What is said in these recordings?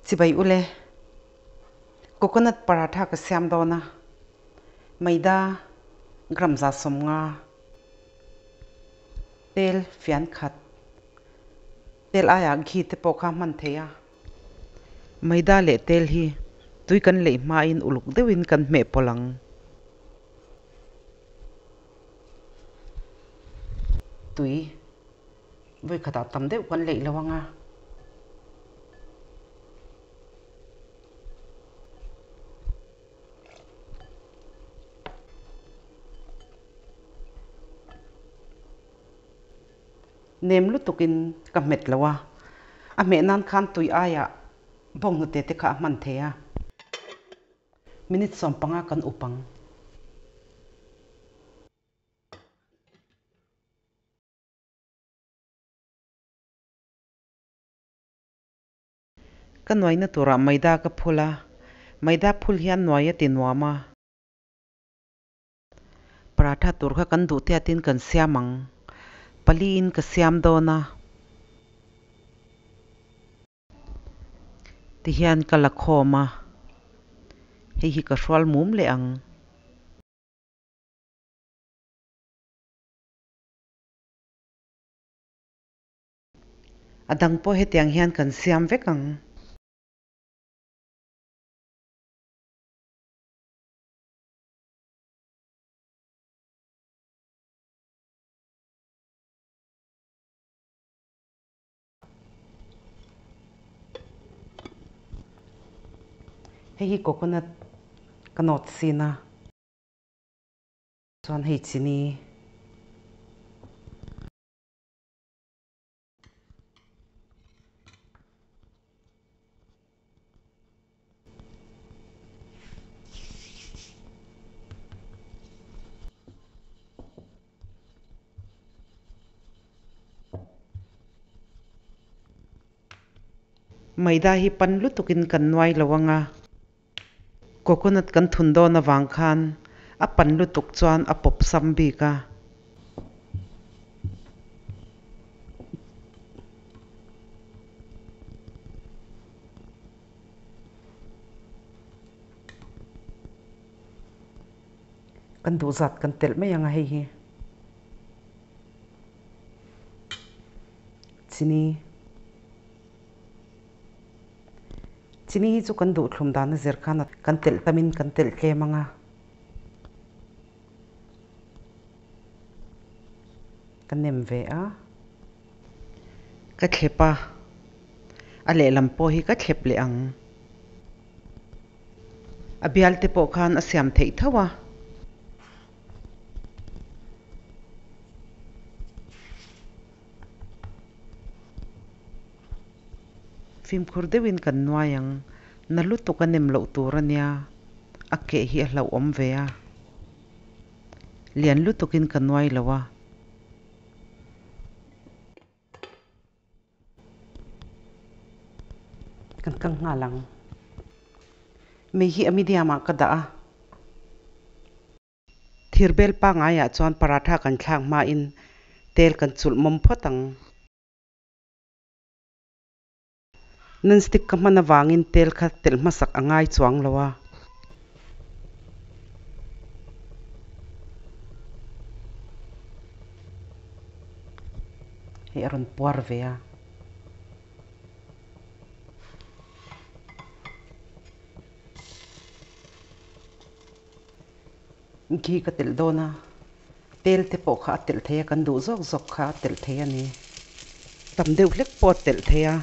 Chibai ule, Coconut paratha ka siam dawn a, maida gram 150, tel fian khat, tel aiah ghee te pawh kha hman thei a. Maida leh tel hi tui kan leih hmain uluk deuhin kan hmeh pawlh ang. Tui vawi khatah tam deuh kan leih lo ang a. Nem lutukin ka hmet lo a, a hmeh nan khan tui aiah bawnghnute te kha a hman thei a. Minute 15 kan up ang. Ka nuaina turah maida ka phul a, maida phul hian nuai a ti nuam a. Paratha tur kha kan duh tiatin kan siam ang. Paliin ka siam dawn a. Tihian ka la khawm a, hei hi ka hrual mum leh ang. A dang pawh hetiang hian kan siam vek ang. Hei hi coconut ka nawt sin a. Chuan hei chini. Maida hi pan lutukin kan nuai lo ang a, coconut kan thun dawn avang khan a pan lutuk chuan a pawp sam bik a. Kan duh zat kan telh mai ang a hei hi. Chini. Chini hi chu kan duh thlum dan a zir khan kan telh tamin kan telh tlem ang a. Ka nem ve a. Ka thlep a. A lehlam pawh hi ka thlep leh ang. A bial te pawh khan a siam theih tho a. Fimkhur deuhin kan nuai ang. Na lutuk a nem loh tur a nia. A keh hi a hlauhawm ve a. Lian lutukin ka nuai lo a. Kan kal nghal ang. Mei hi a medium ah ka dah a. Thirbel pangaiah chuan paratha kan thlak hmain tel kan chulh mawm phawt ang. Non-stick ka hman avangin tel kha telh hmasak a ngai chuang lo a. Hei a rawn puar ve a. Ghee ka telh dawn a, tel te pawh kha a telh thei a, kan duh zawk zawk kha a telh thei a ni. Tam deuh hlek pawh a telh thei a,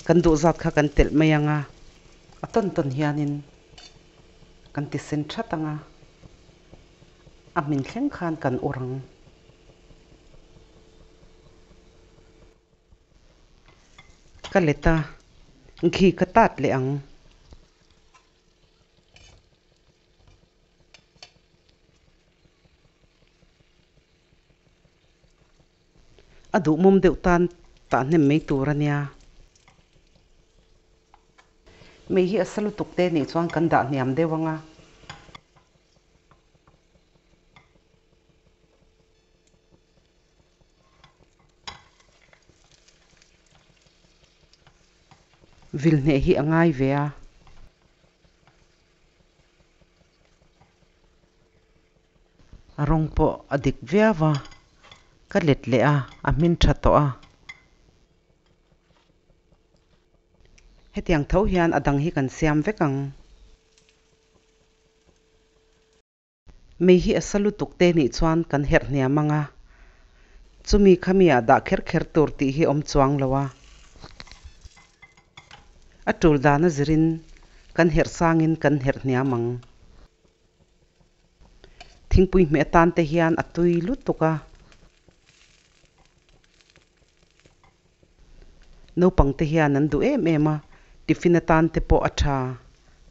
kan duh zat kha kan telh mai ang a. A tawn tawn hianin kan ti sen that ang a, a hmin thleng khan kan ur ang. Ka let a, ghee ka tat leh ang. A duhmawm deuh tan tah hnem mai tur a nia. Mei hi a sa lutuk te nih chuan kan dah hniam deuh ang a. Vil hneh hi a ngai ve a. A rawng pawh a dik viau a, ka let leh a, a hmin tha tawh a. Hetiang tho hian a dang hi kan siam vek ang. Mei hi a sa lutuk te nih chuan kan herh hniam ang a, chumi khami ah dah kher kher tur tih hi awm chuang lo a. A tul dan a zirin kan herh sangin kan herh hniam ang. Thingpui hmeh atan te hian a tui lutuk a. Naupang te hian an duh em em a, tiffin atan te pawh a tha,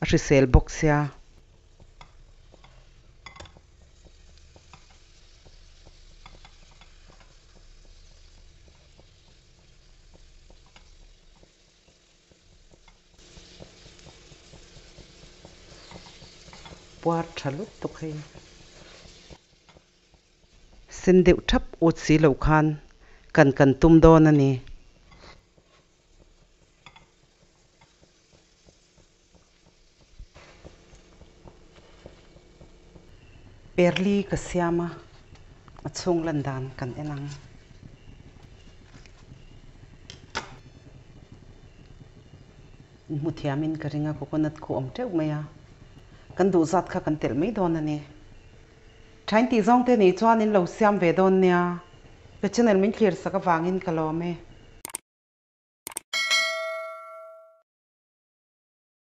a hrisel bawk sia. Puar tha lutuk hei. Sen deuh thap ut si lo khan kan kan tum dawn a ni. Perli ka siam a, a chhung lan dan kan en ang. Hmu thiamin ka ring a, coconut khu awm teuh mai a, kan duh zat kha kan telh mai dawn a ni. Thain tih zawng te nih chuan in lo siam ve dawn nia. Ka channel min thlir sak avangin ka lawm e.